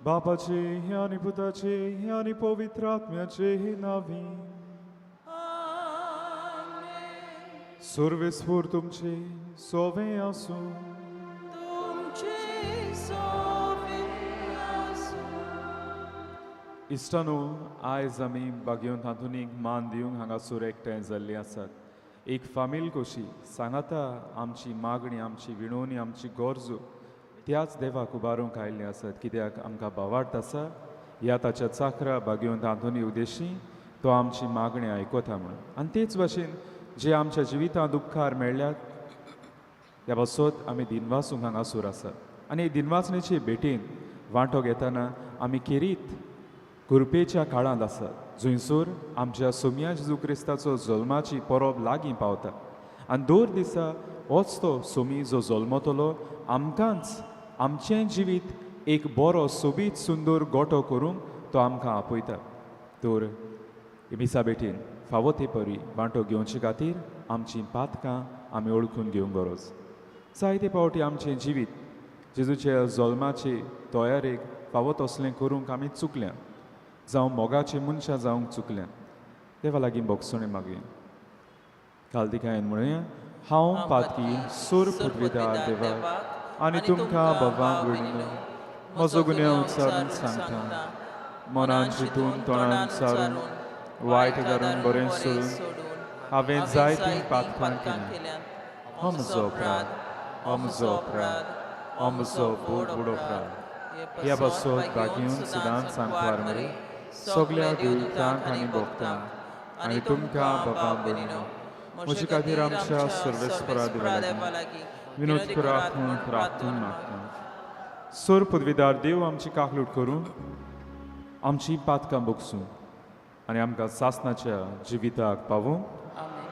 बापाचे आनी पुताचे आनी पवित्र आत्म्याचे नावी. सर्वेस्फूर तुमचे सोवे आसूं. तुमचे सोबे आसूं. इश्टानो, आयज आमी बागेवन आधुनीक मान दिवंक हांगासर एकठांय जाल्ली आसात. एक फामील कशी सांगाता आमची मागणी, आमची विणवणी, आमची गरजो त्याच देवाक उबारूंक आयिल्ली आसात, कित्याक आमकां भावार्थ आसा ह्या ताच्या चाकरा बागेवन आधुनी उद्देशी तो आमची मागणी आयकता म्हणून. आनी तेच भाशेन जे आमच्या जिवितांत उपकार मेळ्ळ्यात ह्या पासत आमी दिनवासूंक हांगासर आसात. आनी दिनवासणेचे भेटेन वांटो घेतना आमी खेरीत कृपेच्या काळांत आसात, जंयसर आमच्या सोमया जेजू क्रिस्ताचो जल्माची परब लागीं पावता. आनी दर दिसा होच तो सोमी जो जल्मतलो आमकांच आमचें जिवीत एक बरो सोबीत सुंदर गोटो करूंक तो आमकां आपयता. तर मिसा भेटीन फावो ते परी वांटो घेवचे खातीर आमचीं पातकां आमी वळखून घेवंक गरज. जायते फावटी आमचें जिवीत जेजूच्या जल्माचे तयारेक फावो तसलें करूंक आमी चुकल्या, जावं मोगाची मनशां जावंक चुकल्या. देवा लागीं भोगसणी मागया. काल दिकायन म्हणुया, हांव पातकी सूर पुदविदार देवा आनी तुमकां भगवान भयणीनो म्हजो गुन्यांव उच्चारून सांगता. मनान चिंतून, तोंडान उच्चारून, वायट घालून बरें सोडून हांवें जायतीं पातकां केलीं. हो म्हजो अपराध, हो म्हजो अपराध, हो म्हजो भोव व्हड अपराध. ह्या पासत भागीवन सदांच सांकवार मरे, सगल्या देवतांक आनी भक्तांक आनी तुमकां बाबा भयणीनो म्हजे खातीर आमच्या सर्वेस्परा देवा लागीं विनोद करात म्हूण प्रार्थना मागता. सोर पदवीदार देव आमची काकलूट करून आमची पातकां भोगसूं आनी आमकां सासनाच्या जिविताक पावूं. आमेन.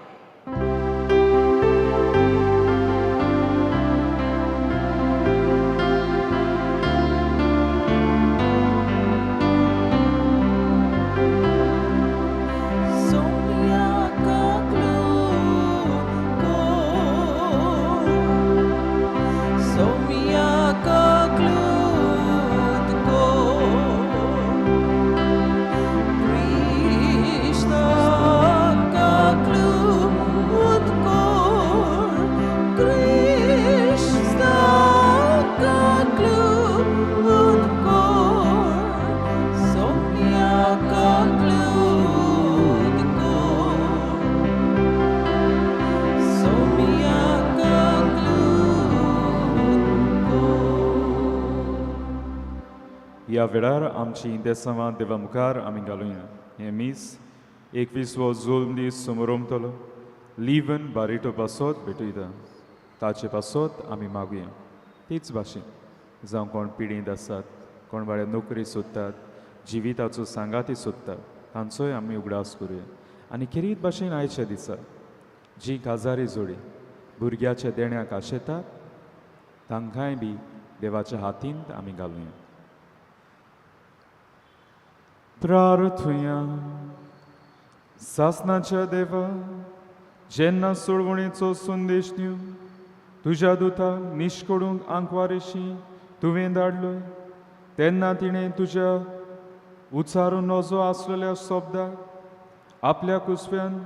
सोम्या काकलूट कोर, सोम्या काकलूट कोर, क्रिस्ता काकलूट कोर, क्रिस्ता काकलूट कोर, सोम्या काकलूट कोर, सोम्या काकलूट कोर. ह्या वेळार आमची इंदेसांवां देवा मुखार आमी घालुया. हें मीस 21वो जुल्म दीस समरोमतलो लिवन बारिटो पासत भेटयता, ताचे पासत आमी मागुया. तीच भाशेन जावं कोण पिडींत आसात, कोण वाड्या नोकरी सोदतात, जिविताचो सांगाती सोदतात, तांचोय आमी उगडास करुया. आनी खेरीत भाशेन आयच्या दिसा जी काजारी जोडी भुरग्याच्या देण्याक आशेतात तांकांय बी देवाच्या हातींत आमी घालुया. प्रार्थुया. सासनाच्या देवा, जेन्ना सोडवणेचो संदेश दिवन तुज्या दुताक निश्कडूंक आंकवारेशी तुवें धाडलो, तेन्ना तिणें तुज्या उच्चारून नजो आसलेल्या शब्दाक आपल्या कुसव्यान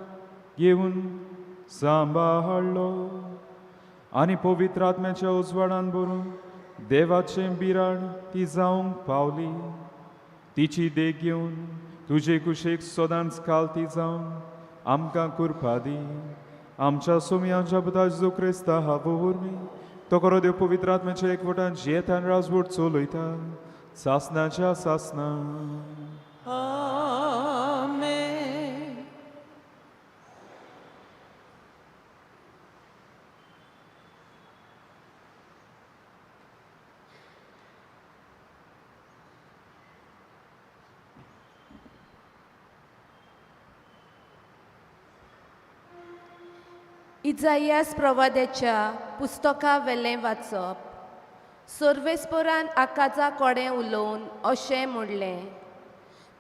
घेवन सांबाळ्ळो आनी पवित्र आत्म्याच्या उजवाडान भरून देवाचें बिराड ती जावंक पावली. तिची देख घेवन तुजे कुशेक सदांच कालती जावन आमकां कृपा दी. आमच्या सोमयांच्या पुता जेजू क्रिस्ता हावो वरवीं तो करो देव पवित्र आत्म्याच्या एकवटान जियेतान राजवट चलयता सासनाच्या सासना. आमेन. इजायास प्रवाद्याच्या पुस्तका वेलें वाचप. सर्वेस्परान आकाजा कडेन उलोवन अशें म्हणलें,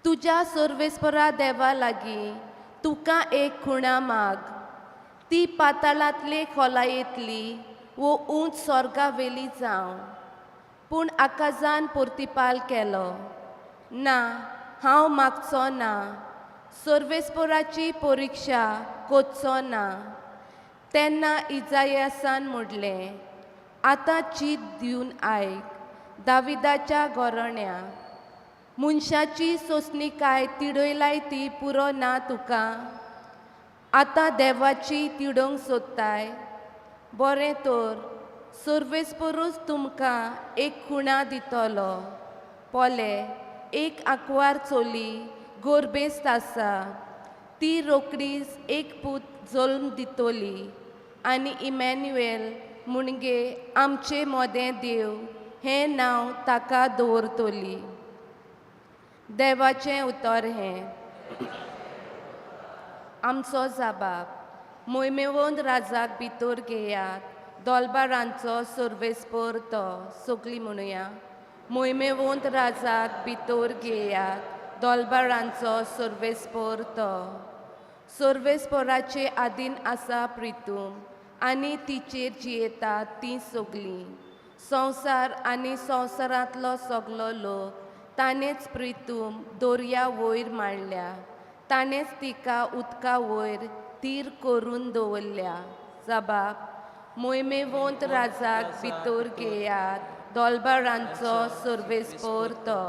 तुज्या सर्वेस्परा देवा लागीं तुका एक खुणा माग, ती पाताळांतले खोलायेंतली वो उंच स्वर्गावेली जावं. पूण आकाजान पोर्तिपाल केलो, ना, हांव मागचो ना, सर्वेस्पोराची परिक्षा कोच्चो ना. तेन्ना इजायासान म्हणलें, आतां चीत दिवन आयक दाविदाच्या घोरण्या, मनशाची सोंसणीकाय तिडयलाय ती पुरो ना तुका, आतां देवाची तिडोवंक सोदताय. बरें तर सर्वेस्पोरूच तुमकां एक खुणा दितलो, पोले एक आंकवार चली गोरबेस्त आसा, ती रोकडीच एक पूत जल्म दितली आनी इमॅन्युएल म्हणजे आमचे मोदें देव हें नांव ताका दवरतली. देवाचें उतर हें. आमचो जाबाब. मोहिमेवंत राजाक भितर घेयात, दोलबारांचो सर्वेस्पोर तो. सगळीं म्हणुया, मोहिमेवंत राजाक भितर घेयात, दोलबारांचो सर्वेस्पोर तो. सर्वेस्पोराचे आदीन आसा प्रितूम आनी तिचेर जियेतात तीं सगळीं. संवसार आनी संवसारांतलो सगलो लोक ताणेंच प्रितूम दर्या वयर मांडल्या, ताणेंच तिका उदका वयर तीर करून दवरल्या. जबाब. मोहिमेवंत राजाक भितर घेयात, दोलबारांचो सर्वेस्पोर तो.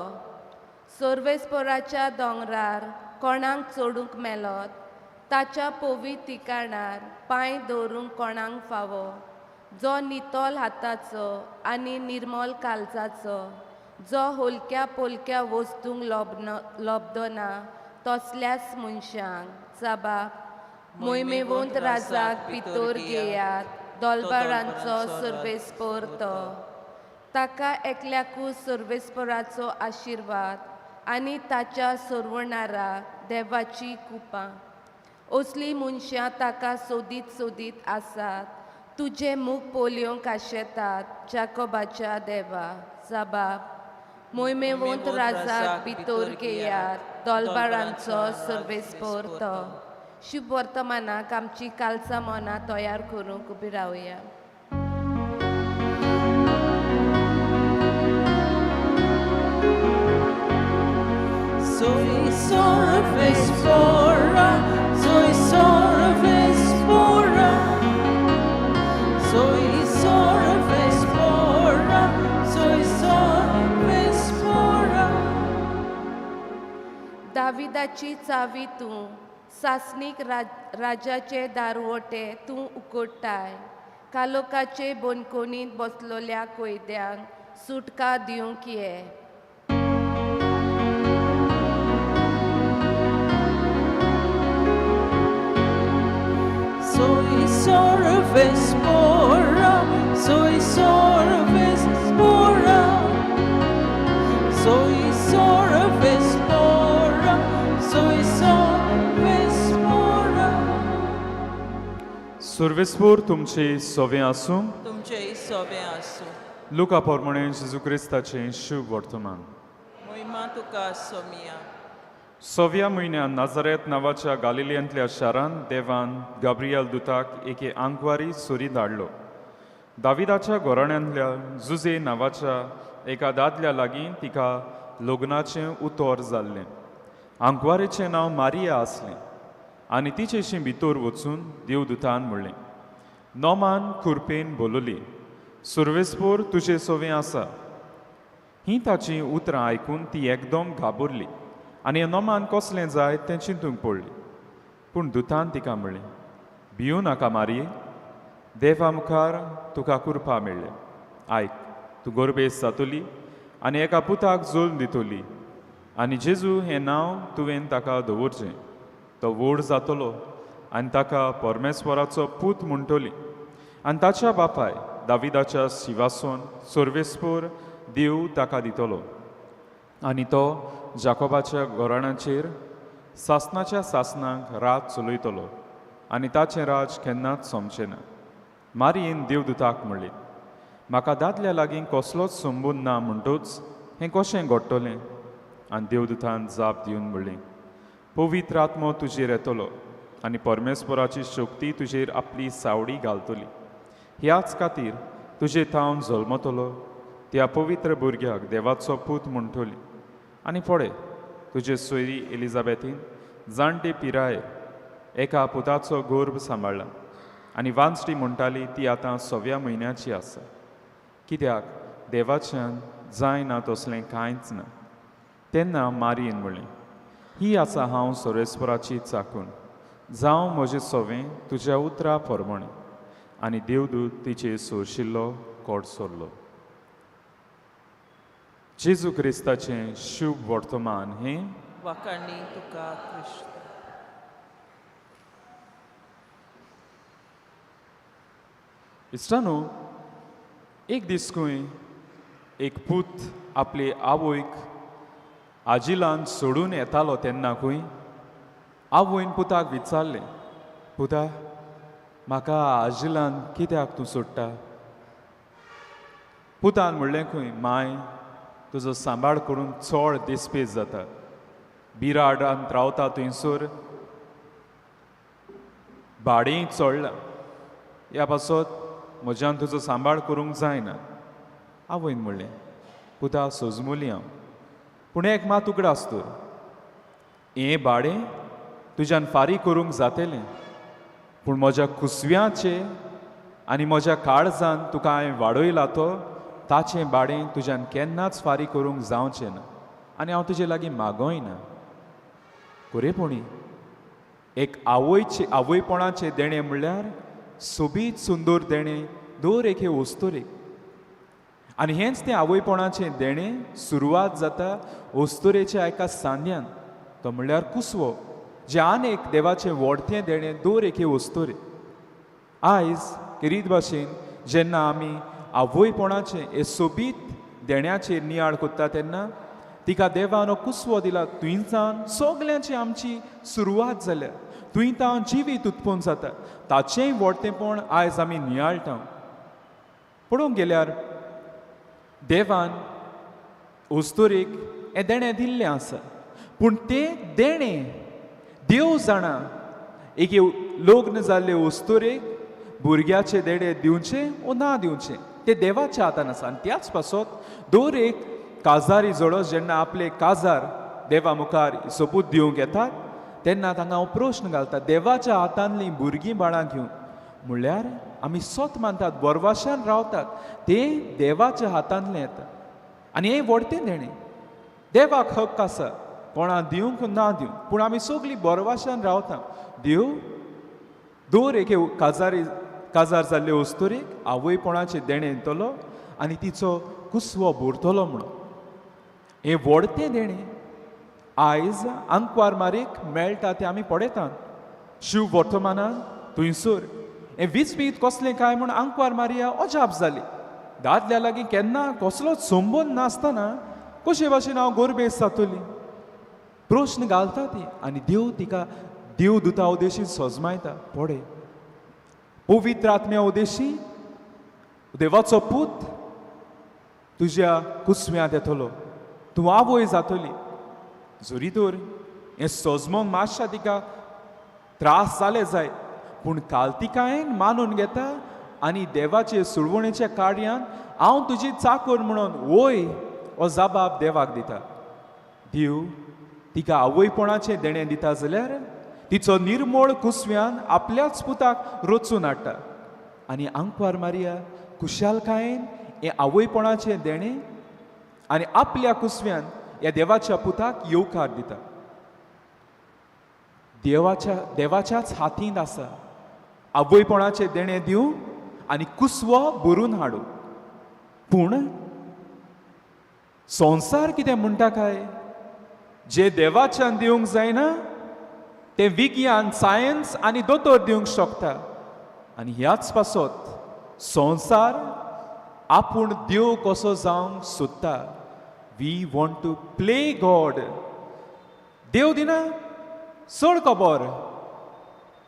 सर्वेस्पोराच्या दोंगरार कोणाक चडूंक मेलोत, ताच्या पवित्र ठिकाणार पांय दवरूंक कोणाक फावो, जो नितळ हाताचो आनी निर्मल काळजाचो, जो हलक्या पोलक्या वस्तूंक लोबदना तसल्याच मनशांक. जबाब. मोहिमेवंत राजाक भितर घेयात, दोलबारांचो सर्वेस्पोर तो. ताका एकल्याकूच सर्वेस्पोराचो आशिर्वाद आनी ताच्या सोरवणाराक देवाची कुपां. असलीं मनशां ताका सोदीत सोदीत आसात, तुजें मुख पोलयोंक आशेतात जाकोबाच्या देवा. जबाब. मोहिमेवंत राजाक भितर घेयात, दोलबारांचो सर्वेस्पोर तो. शुभ वर्तमानाक आमची कालचा मनां तयार करूंक उबी रावया. Soy sorvespora, soy sorvespora, soy sorvespora, soy sorvespora. दाविदाची चावी तूं सासणीक राजाचे दारवटे तूं उकडटाय, कालोकाचे बोनकोणींत बसलोल्या कोयद्यांक सुटका दिवंक ये. Soy sorvespora, soy sorvespora, soy sorvespora, soy sorvespora. सर्वेस्पोर तुमचे सोवे आसूं. तुमचे सोबे आसूं. लुका पोरमणे जेजू क्रिस्ताचें शुभ वर्तमान. मोहिमा तुका सोमिया. सव्या म्हयन्यान नाझारेत नांवाच्या गालिलियांतल्या शारांत देवान गाब्रियल दुताक एके आंकवारी सुरी धाडलो. दाविदाच्या घराण्यांतल्या जुजे नांवाच्या एका दादल्या लागीं तिका लग्नाचें उतर जाल्लें. आंकवारेचें नांव मारिया आसलें आनी तिचेशी भितर वचून देवदुतान म्हणलें, नोमान खुरपेन बोलली, सुर्वेस्पोर तुजे सोवें आसा. हीं ताचीं उतरां आयकून ती एकदम घाबरली आनी नोमान कसलें जाय तें चिंतूंक पडली. पूण दुतान तिका म्हणलें, भिवू नाका मारये, देवा मुखार तुका कृपा मेळ्ळ्या. आयक, तूं गोरबेस जातली आनी एका पुताक जल्म दितली आनी जेजू हें नांव तुवें ताका दवरचें. तो व्हड जातलो आनी ताका परमेश्वराचो पूत म्हणटली आनी ताच्या बापाय दाविदाच्या शिवासून सर्वेस्पोर देव ताका दितलो आनी तो जाकोबाच्या घराण्याचेर सासनाच्या सासनाक रात चलयतलो आनी ताचें राज केन्नाच सोंपचें ना. मारयेन देवदुताक म्हणलें, म्हाका दादल्या लागीं कसलोच संबंद ना, म्हणटूच हें कशें घडटलें? आनी देवदुतान जाप दिवन म्हणलें, पवित्र आत्मो तुजेर येतलो आनी परमेश्वराची शक्ती तुजेर आपली सावडी घालतली. ह्याच खातीर तुजे थावन जल्मतलो त्या पवित्र भुरग्याक देवाचो पूत म्हणटली. आनी फुडें तुजे सोयरी एलिजाबेथीन जाणटे पिरायेर एका पुताचो गर्भ सांबाळ्ळा आनी वांचटी म्हणटाली ती आतां सव्या म्हयन्याची आसा. कित्याक देवाच्यान जायना तसलें कांयच ना. तेन्ना मारयेन म्हणलें, ही आसा हांव सोरेस्वराची चाकून, जावं म्हजें सोवें तुज्या उतरा प्रमाणें. आनी देवदूत तिचेर सोरशिल्लो कोट सोडलो. जेजू क्रिस्ताचें शुभ वर्तमान हें. वाखाणी तुका क्रिस्त. इश्टानो, एक दीस खंय एक पूत आपले आवयक आजिलान सोडून येतालो तेन्ना खंय आवयन पुताक विचारलें, पुता म्हाका आजिलान कित्याक तूं सोडटा? पुतान म्हणलें खंय, माय तुजो सांबाळ करून चड दिसपेस जाता, बिराडांत रावता थंयसर भाडेंय चडलां, ह्या पासत म्हज्यान तुजो सांबाळ करूंक जायना. आवयन म्हणलें, पुता सोजमुली हांव, पूण एक मात उगडास तर, हें भाडें तुज्यान फारीक करूंक जातलें, पूण म्हज्या कुसव्याचें आनी म्हज्या काळजान तुका हांवें वाडयला तो ताचें भाडें तुज्यान केन्नाच फारीक करूंक जावचें ना आनी हांव तुजे लागीं मागोय ना. खरेपणी एक आवयचें आवयपणाचें देणें म्हणल्यार सोबीत सुंदर देणें दर एके वस्तुरेक. आनी हेंच तें आवयपणाचें देणें सुरवात जाता वस्तुरेच्या एका सांद्यान, तो म्हणल्यार कुसवो, जें आनी एक देवाचें व्हडतें देणें दर एके वस्तुरेक. आयज खेरीत भाशेन जेन्ना आमी आवयपणाचें हें सोबीत देण्याचेर नियाळ करता तेन्ना तिका देवान हो कुसवो दिला, थंयच्यान सगल्यांची आमची सुरवात जाल्या, थंयच्यान जिवीत उत्पन्न जाता, ताचेंय व्हडतेंपण आयज आमी नियाळटा. पळोवंक गेल्यार देवान अस्तुरेक हें देणें दिल्लें आसा, पूण तें देणें देव जाणा एके लग्न जाल्ले अस्तुरेक भुरग्याचें देणें दिवचें ओ ना दिवचें तें देवाच्या हातान आसा. आनी त्याच पासत दर एक काजारी जोडो जेन्ना आपले काजार देवा मुखार सोपूत दिवंक येतात तेन्ना तांकां हांव प्रश्न घालता, देवाच्या हातांतलीं भुरगीं बाळां घेवन म्हणल्यार आमी सत मानतात, बरवाशान रावतात, तें देवाच्या हातांतलें येता आनी हें व्हडतें देणें. देवाक हक्क आसा कोणा दिवंक ना दिवंक, पूण आमी सगळीं बरवाशान रावता. देव दर एके काजारी काजार जाल्ले अस्तुरेक आवयपणाचें देणें दितलो आनी तिचो कुसवो भरतलो म्हणून हें व्हडतें देणें आयज आंकवार मारीक मेळटा तें आमी पळयतात. शिव वर्तमानान थंयसर हें विस्मीत कसलें काय म्हूण आंकवार मारिया अजाप जाली. दादल्या लागीं केन्ना कसलोच संबंद नासतना कशे भाशेन हांव गोरबेस जातली प्रश्न घालता ती, आनी देव तिका देव दुता उदेशी सजमायता. पळय पवित्र आत्म्या उदेशी देवाचो पूत तुज्या कुसव्यांत येतलो, तूं आवय जातली. जरी तर हें सजमोंक मातशा तिका त्रास जाले जाय, पूण कालतिकायेन मानून घेता आनी देवाचे सुळवणेच्या कार्यान हांव तुजी चाकर म्हणून वय हो जबाब देवाक दिता. देव तिका आवयपणाचें देणें दिता जाल्यार तिचो निर्मळ कुसव्यान आपल्याच पुताक रचून हाडटा आनी आंकवार मारिया खुशालकायेन हें आवयपणाचें देणें आनी आपल्या कुसव्यान ह्या देवाच्या पुताक येवकार दिता. देवाच्या देवाच्याच हातींत आसा आवयपणाचें देणें दिवं आनी कुसवो भरून हाडूं. पूण संवसार कितें म्हणटा काय, जे देवाच्यान दिवंक जायना तें विज्ञान सायन्स आनी दोतोर दिवंक शकता. आनी ह्याच पासत संवसार आपूण देव कसो जावंक सोदता. We want to play God. देव दिना चड खबर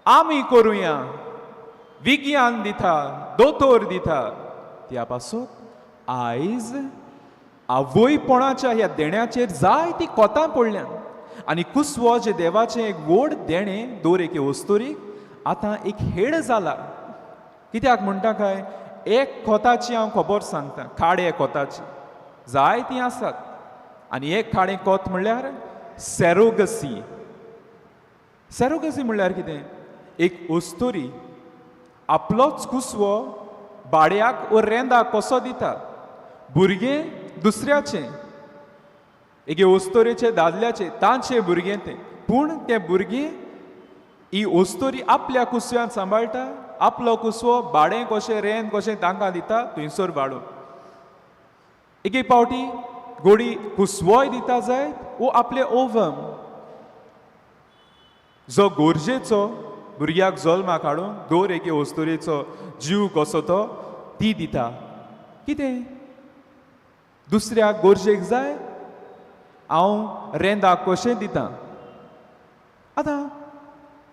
आमी करुया, विज्ञान दिता, दोतोर दिता. त्या पासत आयज आवयपणाच्या ह्या देण्याचेर जायती कोतां पडल्यान आनी कुसवो जे देवाचें एक व्हड देणें दर एके वस्तुरीक आतां एक हेड जाला. कित्याक म्हणटा काय, एक खोताची हांव खबर सांगता, काडे खोताची जायतीं आसात. आनी एक काडें कोत म्हणल्यार सॅरोगसी. सॅरोगसी म्हणल्यार कितें? एक अस्तुरी आपलोच कुसवो भाड्याक वो रेंदाक कसो दिता, भुरगें दुसऱ्याचें, एके अस्तुरेचें दादल्याचें, तांचें भुरगें तें, पूण तें भुरगें ही अस्तुरी आपल्या कुसव्यान सांबाळटा, आपलो कुसवो भाडें कशें रेंद कशें तांकां दिता थंयसर वाडून. एक एक फावटी गोडी कुसवोय दिता जायत वो आपलें ओवम जो गरजेचो भुरग्याक जल्माक हाडून दर एके अस्तुरेचो जीव कसो तो ती दिता. कितें दुसऱ्याक गरजेक जाय हांव रेंदाक कशें दिता. आतां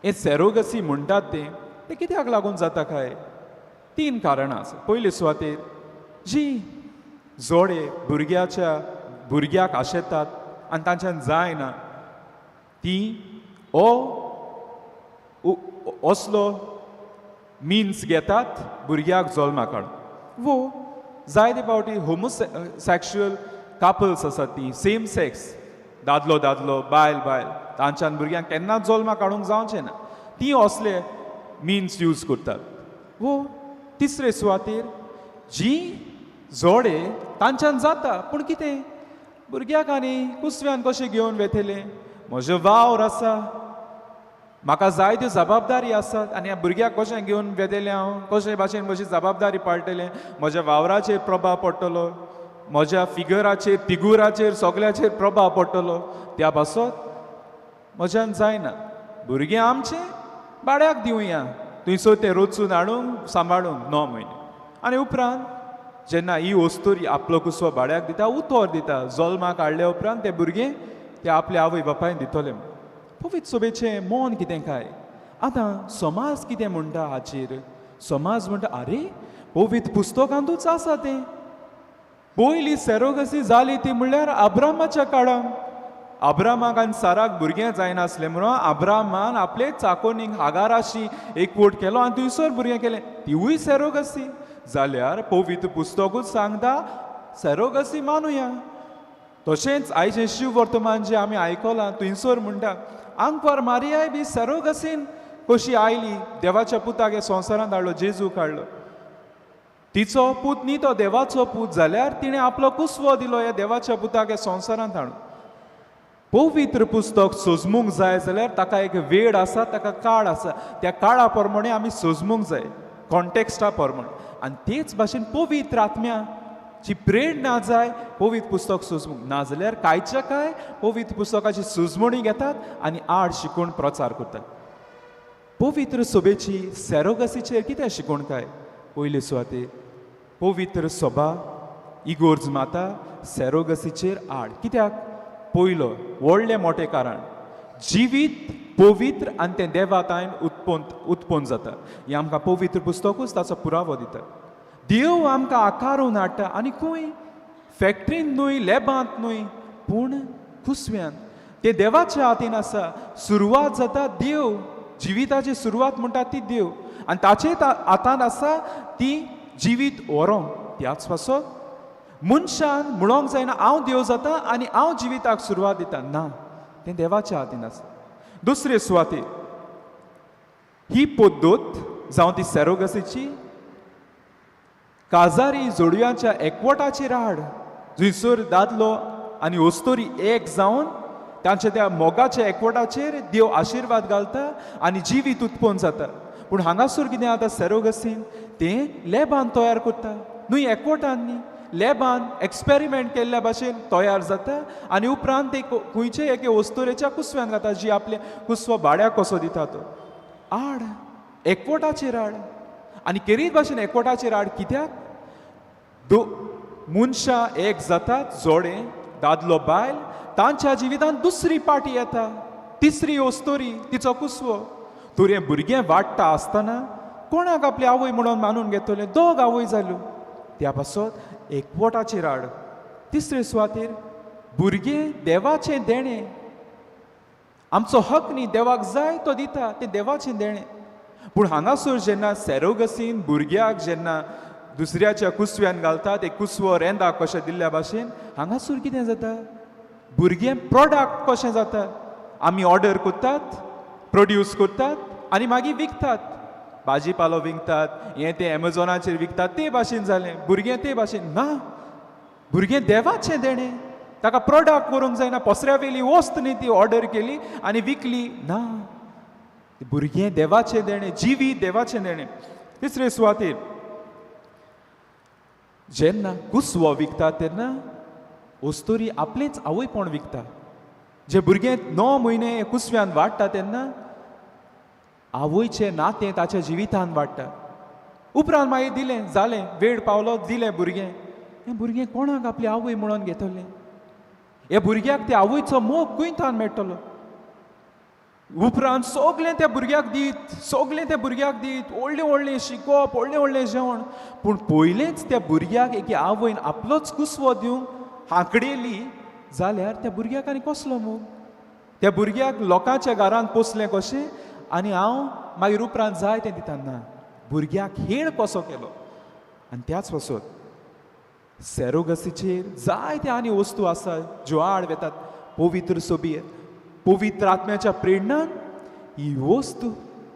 हें सॅरोगसी म्हणटात तें तें कित्याक लागून जाता काय? तीन कारणां आसा. पयले सुवातेर जी जोडे भुरग्याच्या भुरग्याक आशेतात आनी तांच्यान जायना ती ओ असलो मिन्स घेतात भुरग्याक जल्माक हाडून. वो जायते फावटी होमोसॅक्शुअल कापल्स आसात ती सेम सेक्स, दादलो दादलो बायल बायल, तांच्यान भुरग्यांक केन्नाच जल्माक हाडूंक जावचें ना, ती असले मिन्स यूज करतात. वो तिसरे सुवातेर जी जोडे तांच्यान जाता पूण कितें भुरग्याक आनी कुसव्यान कशें घेवन वेतलें, म्हजो वावर आसा, म्हाका जायत्यो जबाबदारी आसात आनी ह्या भुरग्याक कशें घेवन वेतलें हांव, कशे भाशेन म्हजी जबाबदारी पाळटलें, म्हज्या वावराचेर प्रभाव पडटलो, म्हज्या फिगराचेर तिगुराचेर सगळ्याचेर प्रभाव पडटलो, त्या पासत म्हज्यान जायना, भुरगें आमचें भाड्याक दिवया थंयसर तें रचून हाडूंक सांबाळूंक 9 म्हयने. आनी उपरांत जेन्ना ही अस्तुरी आपलो कुसवो भाड्याक दिता, उतर दिता, जल्माक हाडल्या उपरांत तें भुरगें ते आपल्या आवय बापायन दितलें. पवित्र सभेचें मन कितें काय? आतां समाज कितें म्हणटा हाचेर? समाज म्हणटा आरे पवित्र पुस्तकांतूच आसा तें. पयली सॅरोगसी जाली ती म्हणल्यार अब्रामाच्या काळान. अब्रामाक आनी साराक भुरगें जायनासलें म्हणून अब्रामान आपले चाकोनीक हागाराशी एकवट केलो आनी थंयसर भुरगें केलें, तिवूय सॅरोगसी. जाल्यार पवित्र पुस्तकूच सांगता सॅरोगसी मानुया. तशेंच आयचें शिव वर्तमान जें आमी आयकलां थंयसर म्हणटा आंकवार मारियाय बी सॅरोगसीन कशी आयली, देवाच्या पुताक ह्या संवसारांत हाडलो, जेजूक हाडलो, तिचो पूत न्ही तो देवाचो पूत, जाल्यार तिणें आपलो कुसवो दिलो ह्या देवाच्या पुताक ह्या संवसारांत हाडून. पवित्र पुस्तक सोजमूंक जाय जाल्यार ताका एक वेळ आसा, ताका काळ आसा, त्या काळा प्रमाणे आमी सोजमूंक जाय, कॉन्टेक्स्टा प्रमाणे. आनी तेच भाशेन पवित्र आत्म्याची प्रेरणा जाय पवित्र पुस्तक सोजमूंक, नाजाल्यार कांयच्या काय पवित्र पुस्तकाची सुजमणी घेतात आनी आड शिकोवन प्रचार करतात. पवित्र सभेची सॅरोगसीचेर कितें शिकोवण काय? पयले सुवातेर पवित्र सभा इगोर्ज माता सॅरोगसीचेर आड. कित्याक? पयलो व्हडलें मोटें कारण, जिवीत पवित्र आनी तें देवा तायन उत्पन्न जाता. हें आमकां पवित्र पुस्तकूच ताचो पुरावो दिता. देव आमकां आकारून हाडटा आनी खंय फॅक्ट्रीन न्हय, लॅबांत न्हय, पूण कुसव्यान. तें देवाच्या हातीन आसा. सुरवात जाता देव, जिविताची सुरवात म्हणटा ती देव, आनी ताचे हातान आसा ती जिवीत व्हरोंक. त्याच पासत मनशान म्हणोंक जायना हांव देव जाता आनी हांव जिविताक सुरवात दिता, ना, तें देवाच्या हातीन आसा. दुसरे सुवातेर ही पद्दत जावं ती सॅरोगसीची काजारी जोडव्यांच्या एकवटाचेर आड, थंयसर दादलो आनी अस्तुरी एक जावन तांच्या त्या मोगाच्या एकवटाचेर देव आशिर्वाद घालता आनी जिवीत उत्पन्न जाता. पूण हांगासर कितें जाता सॅरोगसीन तें लॅबान तयार करता न्हय, एकवटान न्ही, लॅबान एक्सपेरिमेंट केल्ल्या भाशेन तयार जाता आनी उपरांत ते खंयचे एके अस्तुरेच्या कुसव्यान घाता, जी आपले कुसवो भाड्याक कसो दिता तो. आड एकवटाचेर आड, आनी केरीत भाशेन एकवटाचेर आड कित्याक? मनशां एक जातात, जोडे दादलो बायल, तांच्या जिवितांत दुसरी पार्टी येता, तिसरी अस्तुरी, तिचो कुसवो. तर हें भुरगें वाडटा आसतना कोणाक आपली आवय म्हणून मानून घेतलें? दोग आवय जाल्यो. त्या पासत एकवटाचेर आड. तिसरे सुवातेर भुरगें देवाचें देणें, आमचो हक न्ही, देवाक जाय तो दिता, तें देवाचें देणें. पूण हांगासर जेन्ना सॅरोगसीन भुरग्याक जेन्ना दुसऱ्याच्या कुसव्यान घालतात, एक कुसवो रेंदाक कशें दिल्ल्या भाशेन हांगासर कितें जाता, भुरगें प्रोडक्ट कशें जाता, आमी ऑर्डर करतात, प्रोड्यूस करतात आनी मागीर विकतात, भाजी पालो विकतात, हें तें एमेझॉनाचेर विकतात, ते भाशेन जालें भुरगें ते भाशेन ना. भुरगें देवाचें देणें, ताका प्रोडक्ट करूंक जायना, पसऱ्या वयली वस्त न्ही ती ऑर्डर केली आनी विकली ना. भुरगें देवाचें देणें, जिवीत देवाचें देणें. तिसरे सुवातेर जेन्ना कुसवो विकता तेन्ना वस्तुरी आपलेंच आवयपण विकता. जे भुरगें 9 म्हयने कुसव्यान वाडटा तेन्ना आवयचें नातें ताच्या जिवितान वाडटा. उपरांत मागीर दिलें, जालें, वेळ पावलो, दिलें भुरगें. हें भुरगें कोणाक आपली आवय म्हणून घेतलें? हे भुरग्याक त्या आवयचो मोग खंयतान मेळटलो? उपरांत सगलें त्या भुरग्याक दीत, सगलें त्या भुरग्याक दीत, व्हडलें व्हडलें शिकोवप, व्हडलें व्हडलें जेवण, पूण पयलेंच त्या भुरग्याक एके आवयन आपलोच कुसवो दिवंक हांकडेली जाल्यार त्या भुरग्याक आनी कसलो मोग? त्या भुरग्याक लोकांच्या घरांत पोसलें कशें आनी हांव मागीर उपरांत जाय तें दिता ना. भुरग्याक हेळ कसो केलो? आनी त्याच पासत सेरोगसीचेर जायते आनी वस्तू आसा ज्यो आड वेतात. पवित्र सोबी पवित्र आत्म्याच्या प्रेरणान ही वस्तू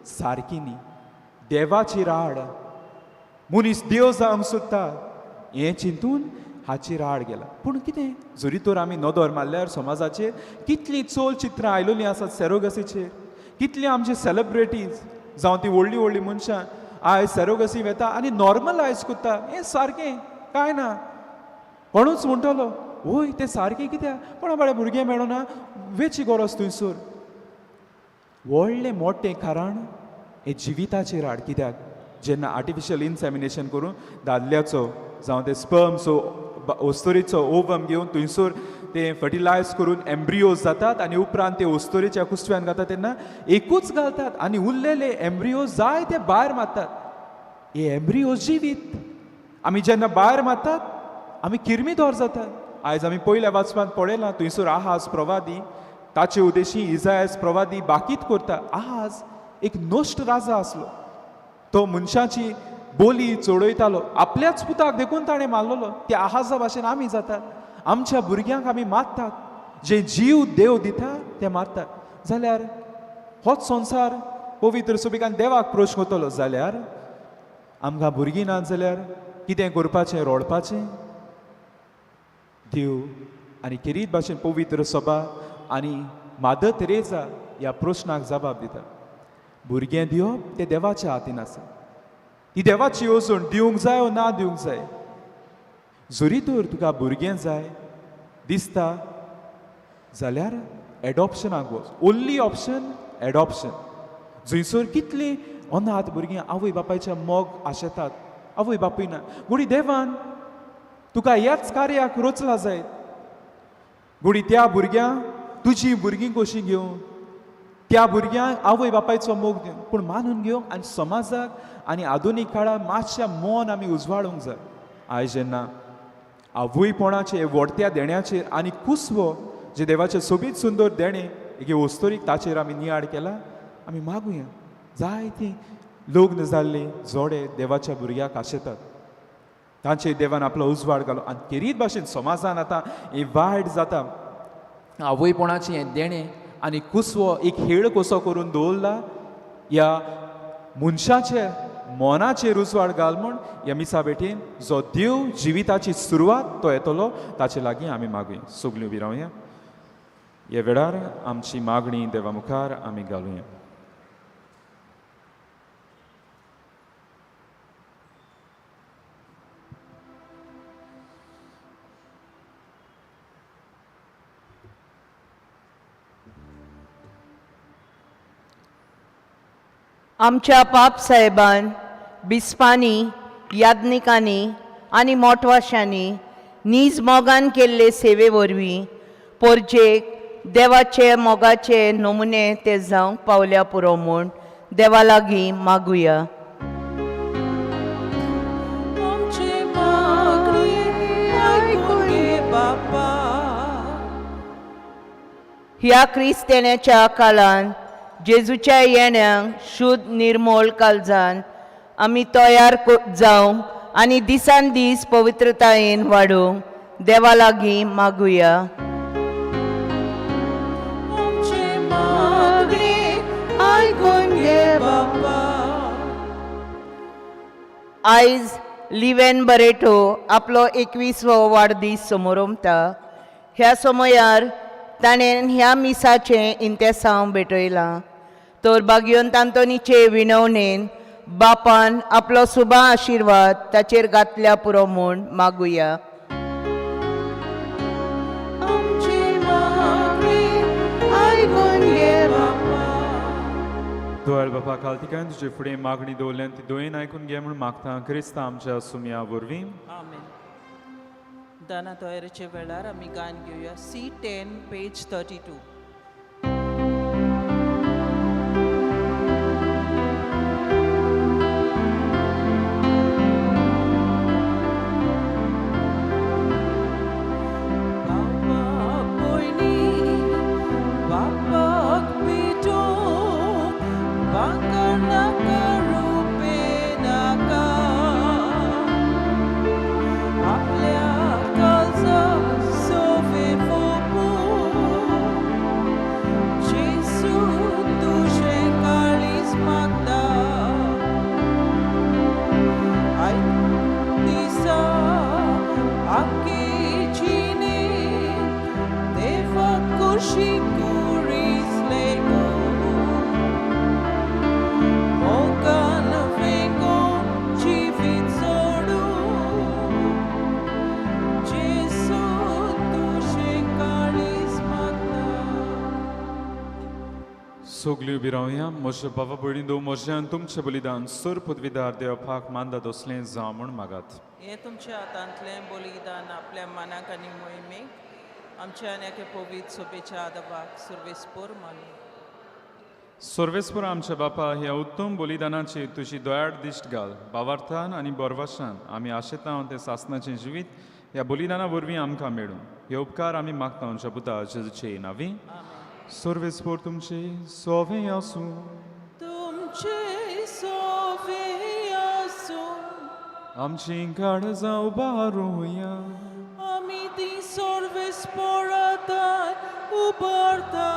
सारकी न्ही, देवाचेर आड. मनीस देव जावंक सोदता हें चिंतून हाचेर आड गेला. पूण कितें जरी तर आमी नदर मारल्यार समाजाचेर कितलीं चलचित्रां आयलोलीं आसात सेरोगसीचेर, कितलीं आमची सेलेब्रिटीज जावं ती व्हडलीं व्हडलीं मनशां आयज सेरोगसी वेता आनी नॉर्मलायज करता. हें सारकें कांय ना. कोणूच म्हणटलो वय तें सारकें कित्याक, कोणा बाळे भुरगें मेळना, वेची गरज थंयसर. व्हडलें मोटें कारण हें जिविताचेर आड. कित्याक जेन्ना आर्टिफिशियल इनसेमिनेशन करून दादल्याचो जावं ते स्पर्म्सो ओस्तोरीचो ओवम घेवन थंयसर ते फर्टिलायज करून एम्ब्रियोज जातात आनी उपरांत ते ओस्तोरीच्या कुसव्यान घालतात तेन्ना एकूच घालतात आनी उरलेले एम्ब्रियोज जाय ते भायर मारतात. हे एम्ब्रियोज जिवीत. आमी जेन्ना भायर मारतात आमी किर्मीदोर जातात. आयज आमी पयल्या वाचपांत पळयलां थंयसर आहाज प्रवादी ताचे उद्देशी इजायस प्रवादी बाकीत करता. आहाज एक नश्ट राजा आसलो, तो मनशाची बोली चडयतालो, आपल्याच पुताक देखून ताणें मारलेलो. त्या आहाजा भाशेन आमी जातात, आमच्या भुरग्यांक आमी मारतात, जे जीव देव दिता ते मारतात. जाल्यार होच संवसार पवित्र सुबिकान देवाक प्रश्न करतलो जाल्यार आमकां भुरगीं ना जाल्यार कितें करपाचें? रडपाचें? देव आनी खेरीत भाशेन पवित्र सभा आनी मादर तेरेजा ह्या प्रश्नाक जबाब दिता. भुरगें दिवप तें देवाच्या हातीन आसा. ही देवाची येवजण, दिवंक जाय वो ना दिवंक जाय. जरी तर तुका भुरगें जाय दिसता जाल्यार एडॉप्शनाक वच. Only option adoption. जंयसर कितलीं अनाथ भुरगीं आवय बापायच्या मोग आशेतात, आवय बापूय ना. गुडी देवान तुका ह्याच कार्याक रचला जायत. गुडी त्या भुरग्यांक तुजी भुरगीं कशीं घेवन त्या भुरग्यांक आवय बापायचो मोग दिवन, पूण मानून घेवंक आनी समाजाक आनी आधुनीक काळार मातशें मन आमी उजवाडूंक जाय. आयज जेन्ना आवयपणाचे व्हडत्या देण्याचेर आनी कुसवो जे देवाचे सोबीत सुंदर देणें एके वस्तुरीक ताचेर आमी नियाळ केला, आमी मागुया जायतीं लग्न जाल्लीं जोडे देवाच्या भुरग्याक आशेतात, तांचेर देवान आपलो उजवाड घालो. आनी खेरीत भाशेन समाजान आतां हें वायट जाता. आवयपणाचें हें देणें आनी कुसवो एक हेळ कसो करून दवरला ह्या मनशाचे मनाचेर उजवाड घाल म्हूण ह्या मिसा भेटेन जो देव जिविताची सुरवात तो येतलो ताचे लागीं आमी मागुया. सगळीं उबी रावया. ह्या वेळार आमची मागणी देवा मुखार आमी घालुया. आमच्या पाप साहेबान, बिस्पांनी, याज्ञिकांनी आनी मोटवाशांनी नीज मोगान केल्ले सेवे वरवीं पोरजेक देवाचे मोगाचे नमुने ते जावंक पावल्या पुरो म्हूण देवा लागीं मागुया. आमची मागणी आयकून घे बापा. ह्या क्रिस्तेण्याच्या काळान जेजूच्या येण्यांक शुद्ध निर्मोळ काळजान आमी तयार जावंक आनी दिसान दीस पवित्रतायेन वाडूंक देवा लागीं मागुया. आमचे मागणे आयकून घे बापा. आयज लिवेन बरेटो आपलो 21वो वाडदीस समोरमता. ह्या समयार ताणें ह्या मिसाचें इंतेसांव भेटयलां. तर बागयोन आंतोनीचे विनवणेन बापान आपलो सुबा आशिर्वाद ताचेर घातल्या पुरो म्हूण मागुया. आमचे मागणे आयकून घे बापा. दोयाळ बापा कालतिकायन तुजे फुडें मागणी दवरल्यान ती दोयेन आयकून घे म्हूण मागता क्रिस्ता आमच्या सुमया वरवीं. आमेन. दाना तयारेच्या वेळार आमी गायन घेवया C10 page 32. बाबा पयलीं बापाक पेटोवंक भांगर नाका रुपें नाका, आपल्या काळजाक सोवे फोपूं जेसू तुजें काळीज मागता. आयक दिसा आख्खे जिणेंत देवा कुशी कुरीस लेगून मोगान वेंगोवन जिवीत सोडून जेसू तुजें काळीज मागता. सगल्यो उबी रावया. म्हज्या बाबा भयणी दो म्हजें आनी तुमचें बलिदान सुर पदवीदार देवपाक मानदा दोसलें जावं म्हूण मागात. हें तुमच्या हातांतलें बलिदान आपल्या मनाक आनी मोहिमेक आमच्या आनी एके पवित्र सोबेच्या आदवाक सुरवेस्पोर मानू. सर्वेस्पर आमच्या बापा, ह्या उत्तम बलिदानाची तुजी दयाळ दिश्ट घाल. भावार्थान आनी बोरवाशान आमी आशेता तें सासनाचें जिवीत ह्या बलिदाना वरवीं आमकां मेळूं. हे उपकार आमी मागता आमच्या पुता जेजूचे नांवी. सर्वेस्पर तुमचे सोवे आसूं. तुमचे सोवे आसूं. आमची काळजां उबारुया. आमी ती सर्वेस्पोराताय उबारता.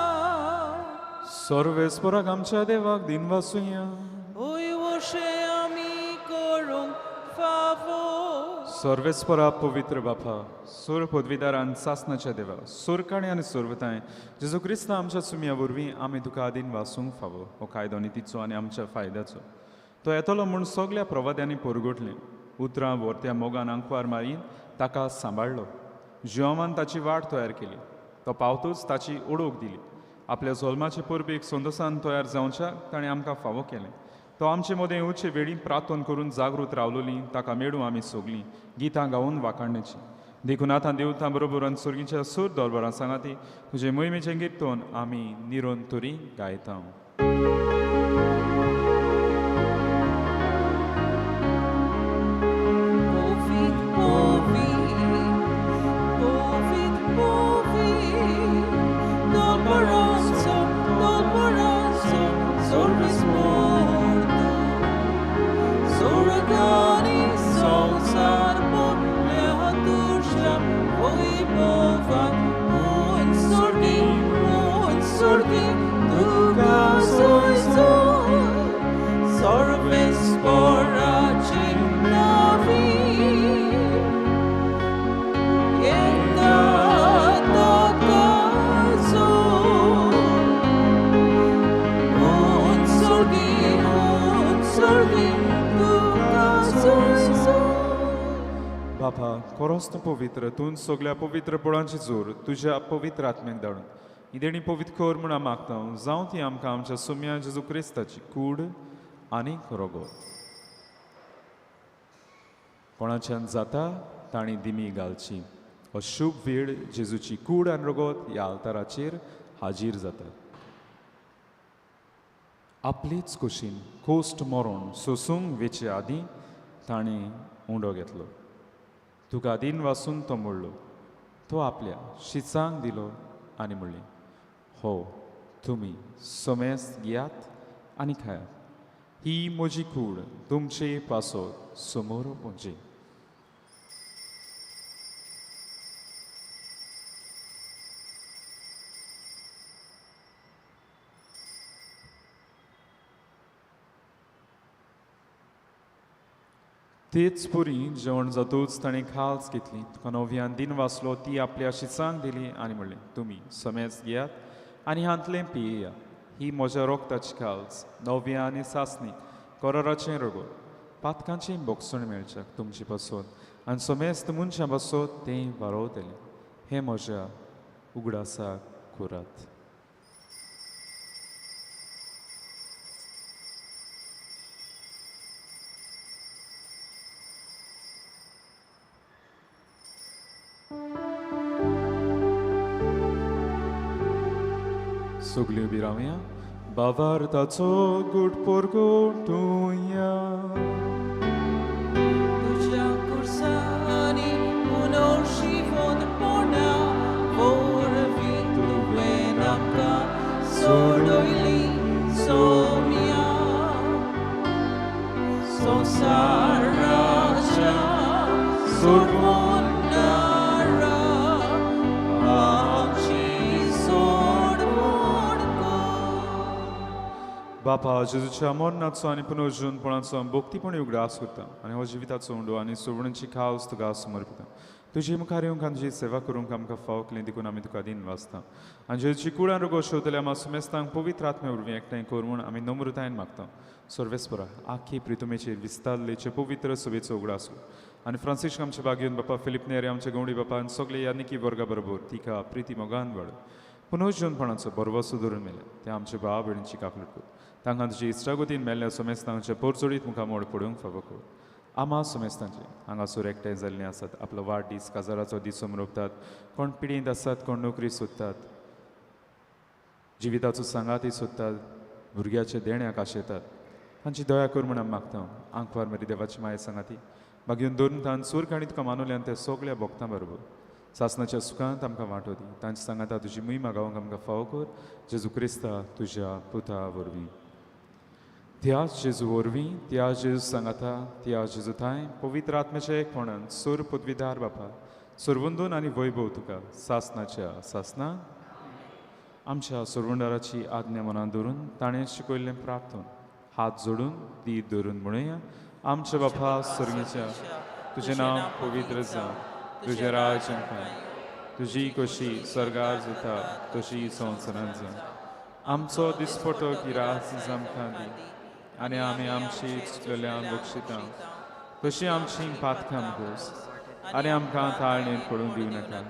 सर्वेस्पराक आमच्या देवाक दिनवासुया. ओय वशे आमी करूंक फावो. सर्वेस्परा पवित्र बापा, सूर पदवीदारान सासनाच्या देवा, सुरकाणी आनी सुरवताय जेजू क्रिस्ता आमच्या सुमया वरवीं आमी तुका आदीन वासूंक फावो. हो कायदो नितीचो आनी आमच्या फायद्याचो. तो येतलो म्हूण सगल्या प्रवाद्यांनी परगटलें. उतरां व्हरत्या मोगान आंकवार मारीन ताका सांबाळ्ळो. जिवामान ताची वाट तयार केली. तो पावतूच ताची ओडोक दिली. आपल्या जल्माचे परबेक संतोसान तयार जावच्याक ताणें आमकां फावो केलें. तो आमचे मदें येवचे वेळी प्रार्थन करून जागृत रावलोली ताका मेळूं आमी सगलीं गितां गावन वाखाणण्याची. देखून आतां देवतां बरोबर आनी सुर्गीच्या सूर दरबारां सांगाती तुजे मोहिमेचें गिर्तन आमी निरंतरी गायता. Povid, povid, povid, povid, doloroso, doloroso, sorrisporto. Soragani, solsarbo, lehatusha, voibova, un sordi, duca soi soi, sorves poraci navi. Yenda tocaso, un sordi, duca soi soi. बापा खरोच तूं पवित्र. तूं सगल्या पवित्र पोळांची जोर तुज्या पवित्र आत्म्याक धाडून ही देणी पवित्र कर म्हूण हांव मागता. जावं ती आमकां आमच्या सुम्या जेजू क्रिस्ताची कूड आनी रगत. कोणाच्यान जाता तांणी दिमी घालची. हो शुभ वेळ जेजूची कूड आनी रगत ह्या आल्ताराचेर हाजीर जाता. आपलेच कुशीन कोश्ट मरोण सोसूंक वेचे आदीं ताणें उंडो घेतलो. तुका दिन वासून तो मोडलो. तो आपल्या शिचांक दिलो आनी म्हणलें, हो तुमी समेस्त घेयात आनी खायात. ही म्हजी कूड तुमचे पासत समोर पुंजी. तेच पुरी जेवण जातूच ताणें खाल्स घेतली, तुका नव्यान दिन वाचलो, ती आपल्या शिसांक दिली आनी म्हणलें, तुमी समेज घेयात आनी हांतलें पियेया, ही म्हज्या रोगताची खाल्स, नव्या आनी सासणी कराराचें रगत, पातकांचें बोगसण मेळच्याक तुमचे पासत आनी समेस्त मनशां पासत तें वारोवतलें. हें म्हज्या उगडासाक करात. सगळीं उबी रावया, बाबार्थाचो गुट पोरगोटुया. तुज्या कुर्सांनी पुनर्शिवोदपणा वरवीं तुवें आमकां सोडयली सोम्या. संवसाराच्या सोडवणारा आमची सोडवण कर. बापा, जेजूच्या मरणाचो आनी पुनर्जीवनपणाचो भक्तीपणी उगडास करता आनी हो जिविताचो उंडो आनी सोडवणेची खावस तुका समर्पिता. तुजे मुखार येवंक आनी तुजी सेवा करूंक आमकां फावो केली देखून आमी तुका दिन वाचता. आनी जेजूची कुडान रोगो शेवतल्या आमकां सुमेस्तांक पवित्र आत्मे वरवीं एकठांय कर म्हूण आमी नम्रतायेन मागता. सर्वेस्परा, आखी प्रितुमेचेर विस्तारलेचे पवित्र सभेचो उगडास कर आनी फ्रांसिस्क आमचे बागेवन बापा, फिलीप नेरी आमचे गवडी बापा आनी सगळे यानिकी वर्गा बरोबर तिका प्रिती मोगान वाड पुनर्जीवनपणाचो भरवसो धरून मेले ते आमचे भाव भयणींची काकलूट कर. तांकां तुजी इश्टागतीन मेल्ल्या सोमेस्तांचे पोरचोडीत मुखामोड पडूंक फावो कर. आमा सोमेस्तांचे हांगासर एकठांय जाल्लीं आसात, आपलो वाडदीस काजाराचो दीस समरोपतात, कोण पिडींत आसात, कोण नोकरी सोदतात, जिविताचो सांगाती सोदतात, भुरग्याचे देण्याक आशेतात, तांची दया कर म्हूण आमी मागता. आंकवार मरी देवाची माये सांगाती मागीर धरून तान सूर काणी तुका मानवल्यान ते सगळ्या भोगतां बरोबर सासनाच्या सुखांत आमकां वांटो दी. तांचे सांगाता तुजी मोहिमा गावंक आमकां फावो कर, जेजू क्रिस्ता तुज्या पुता वरवीं. त्याच जेजू वरवीं, त्या जेजू सांगाता, त्या जेजू थांय पवित्र आत्म्याच्या एकपणान सूर पदवीदार बापा, सुरवंदून आनी वैभव तुका सासनाच्या सासना. आमच्या सुरवंडाराची आज्ञा मनान धरून ताणें शिकयल्लें प्राप्त हात जोडून दी धरून म्हणुया, आमच्या बापा स्वर्गीच्या, तुजें नांव पवित्र जावं, तुजें राज्य आमकां, तुजी खोशी स्वर्गार जाता तशी संवसारांत जावं. आमचो दिसपटो गिरास आमकां दी आनी आमी आमची चुकलेल्या बक्षिता तशी आमची पातकां घोस आनी आमकां ताळणेंत पडूंक दिवं नाका,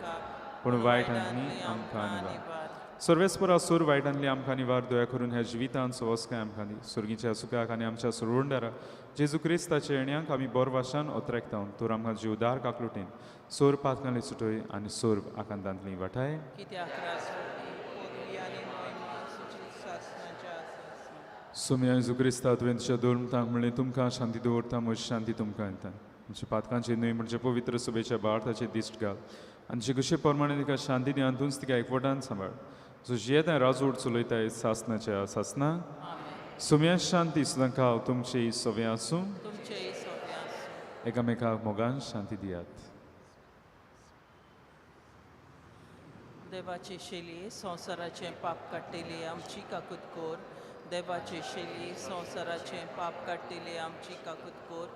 पूण वायटांतली आमकां निवार. सर्वेस्परा, सूर वायटांतली आमकां निवार. दया करून ह्या जिवितांत सवसकाय आमकां दी. सुर्गीच्या सुखाक आनी आमच्या सुरवंडारा जेजू क्रिस्ताच्या येण्याक आमी बोरवाशान ओतरेकता. तर आमकां जीवदार काकलुटीन सोर पातकांतली सुटय आनी सोर आकांतांतली वाटाय. सोम्या जेजू क्रिस्ता, तुवें तुज्या धर्मतांक म्हणलें, तुमकां शांती दवरता, म्हजी शांती तुमकां येता. आमच्या पातकांची न्हय म्हणजे पवित्र सभेच्या भारताचे दिश्ट घाल आनी जे कशे प्रमाणे तिका शांती दी आनी तूंच तिका एकवटान सांबाळ. जो जियेता राजवट चलयताय सासनाच्या सासना. सुम्या शांती सुद्दां खाव तुमचे सवे आसूं. एकामेकाक मोगान शांती दियात. देवाची शैली संवसाराचें पाप काडटेली आमची काकूत कोर. देवाची शैली संवसाराचें पाप काडटेली आमची काकूत कोर.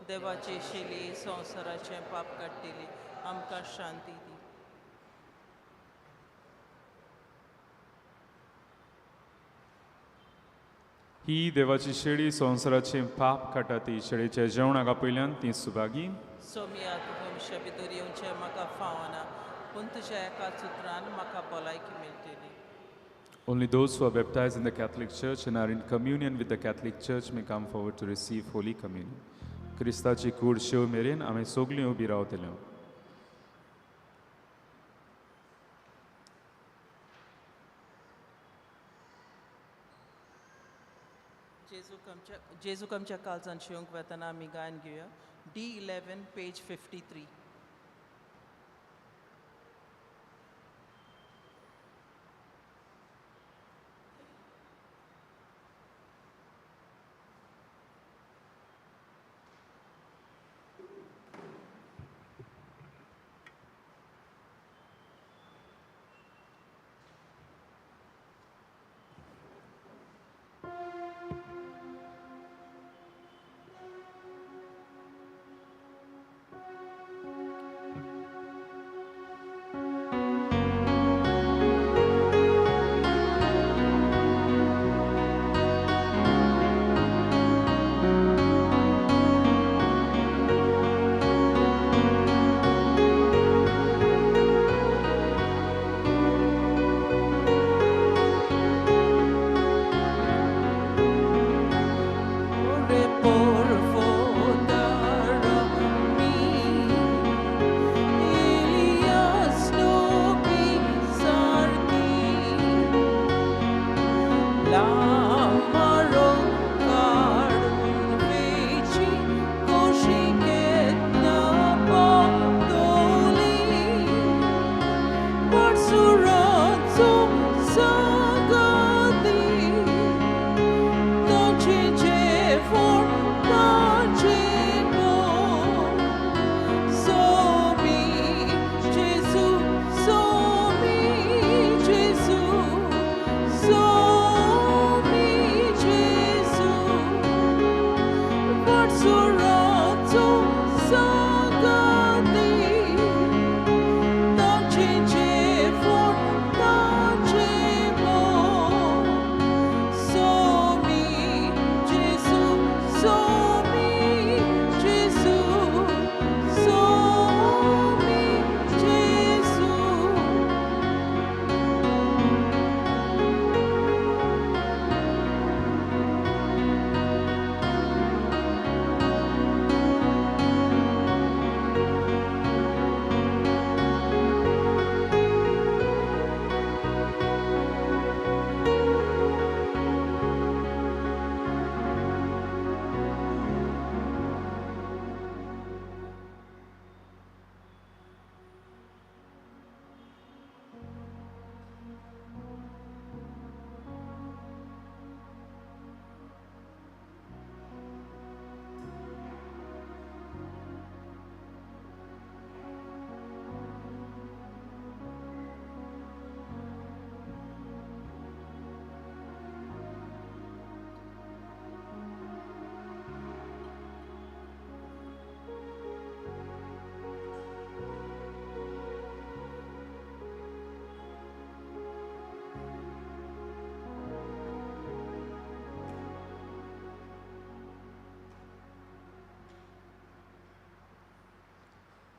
देवाची शैली संवसाराचें पाप काडटेली आमकां शांती दी. ही देवाची शेळी संवसाराचें पाप काडटा ती शेळीच्या जेवणाक आपयल्यान ती सुभागी. सोमिया, तुवें म्हज्या भितर येवचें म्हाका फावना, पूण तुज्या एका सुत्रान म्हाका भलायकी मेळटली. Only those who are baptized in the Catholic Church and are in communion with the Catholic Church may come forward to receive Holy Communion. क्रिस्ताची कूड शेव मेरेन आमी सगळीं उबी रावतले. जेजूक आमच्या काळजान शिवंक वेतना आमी गायन घेवया. D11 page 53. सांगाती, ताचें जेवण ताचें मोग. स्वामी जेजू, स्वामी जेजू, स्वामी जेजू.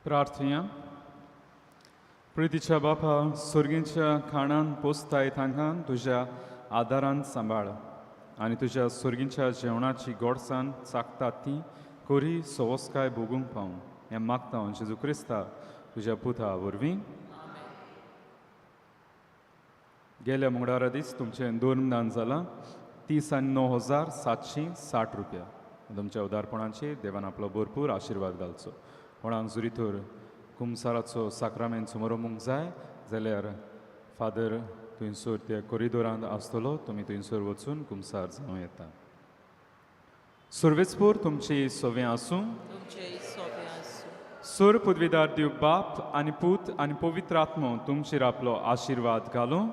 प्रार्थया. प्रितीच्या बापा, सुर्गींच्या खाणान पोसताय तांकां तुज्या आदारान सांबाळ आनी तुज्या सुर्गींच्या जेवणाची गोडसान चाकतात ती कोरी सवस्काय भोगूंक पावूं हें मागता हांव जेजू क्रिस्ता तुज्या पुता वरवीं. गेल्या मंगळारा दीस तुमचें दोन दान जालां 39,760 रुपया. तुमच्या उदारपणाचेर देवान आपलो भरपूर आशिर्वाद घालचो. कोणाक जरी तर कुमसाराचो साक्रामेंत समरोमूंक जाय जाल्यार फादर थंयसर त्या कोरिदोरांत आसतलो, तुमी थंयसर वचून कुमसार जावं येता. सुर्वेचपूर तुमची सोवें आसूं. तुमचें सोबें आसूं. सुर पदवीदार देव बाप आनी पूत आनी पवित्र आत्मो तुमचेर आपलो आशिर्वाद घालूं.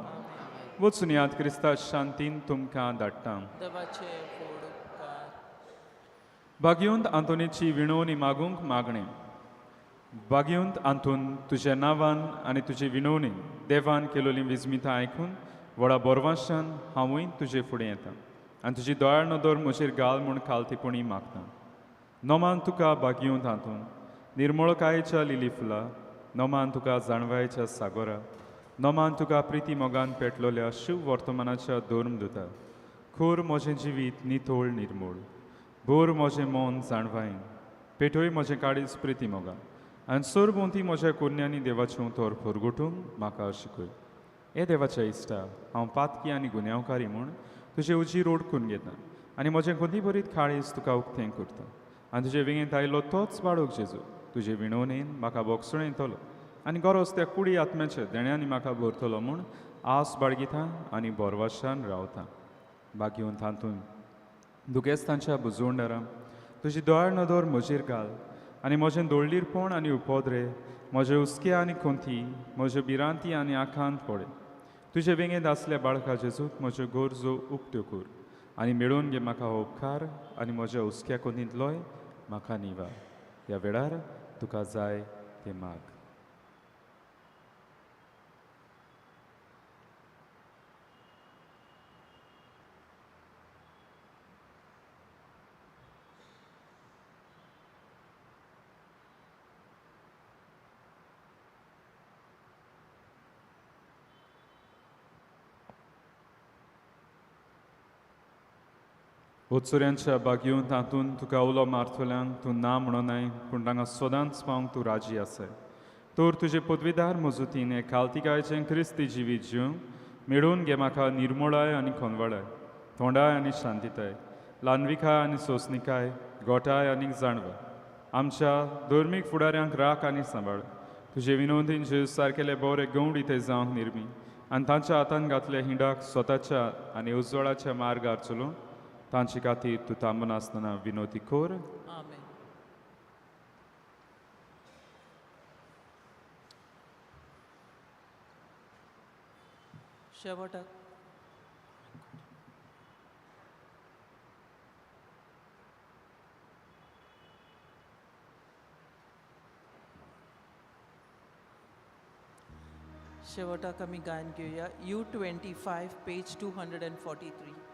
वचून याद क्रिस्ता शांतीन तुमकां धाडटा. देवाचे व्हड उपकार. भाग्यवंत आंतोनीची विणवणी मागूंक मागणें. भाग्यवंत आंतोन, तुज्या नांवान आनी तुजे विणवणी देवान केलोली विजमितां आयकून व्हडा बोरवाशान हांवूय तुजे फुडें येता आनी तुजी दोळ्या नदर म्हजेर घाल म्हूण खालतीपणी मागता. नोमान तुका भाग्यवंत आंतोन, निर्मळकायेच्या लिली फुलां, नोमान तुका जाणवायेच्या सागोरा, नोमान तुका प्रिती मोगान पेटलोल्या शिव वर्तमानाच्या धर्मदुता. खोर म्हजें जिवीत नितोळ निर्मूळ, भोर म्हजें मन जाणवायेन, पेटोय म्हजें काळीज प्रिती मोगान आनी सरभोंवती म्हज्या कुरण्यांनी देवाचें उतर परगटूंक म्हाका शिकय. हे देवाच्या इश्टा, हांव पातकी आनी गुन्यांवकारी म्हूण तुजे उजीर ओडकून घेता आनी म्हजें खंती भरीत काळीज तुका उक्तें करता आनी तुजे वेंगेंत आयलो तोच बाळक जेजू तुजे विणवणेन म्हाका बोगसणें येतलो आनी गरज त्या कुडी आत्म्याच्या देण्यांनी म्हाका भरतलो म्हूण आस बाळगिता आनी बोरवाशान रावता. बाकी तातूंत दुगेस्तांच्या बुजवंडारा तुजी दोळ नदर म्हजेर घाल आनी म्हजें दोळलीरपण आनी उपद्रे, म्हजे हुस्के आनी खंती, म्हज्यो भिरांती आनी आखांत पडे. तुजे वेंगेंत आसल्या बाळका जेजूक म्हज्यो गरजो उक्त्यो कर आनी मेळोवन घे म्हाका हो उपकार आनी म्हज्या हुस्क्या खंतींतलोय म्हाका निवार. ह्या वेळार तुका जाय तें माग. उत्सुऱ्यांच्या बागयोन तातूंत तुका उलो मारतल्यांक तूं ना म्हणोनाय, पूण तांकां सदांच पावंक तूं राजी आसाय. तर तुजे पदवीदार मजुतीन हे खालतिकायचें क्रिस्ती जिवीत जिवंक मेळोवन घे म्हाका निर्मोळाय आनी खनवाळाय, थोंडाय आनी शांतिताय, ल्हानविकाय आनी सोंसणिकाय, गोठाय आनी जाणवाय. आमच्या धर्मीक फुडाऱ्यांक राख आनी सांबाळ. तुजे विनोदीन जेजू सारकेले बरे गवडी ते जावंक निर्मी आनी तांच्या हातान घातले हिंडाक स्वताच्या आनी उजवाडाच्या मार्गार चलोवन तांचे खातीर तूं थांबनासतना विनोदी कर. आमेन. शेवटाक शेवटाक आमी गायन घेवया. U 25, page 243.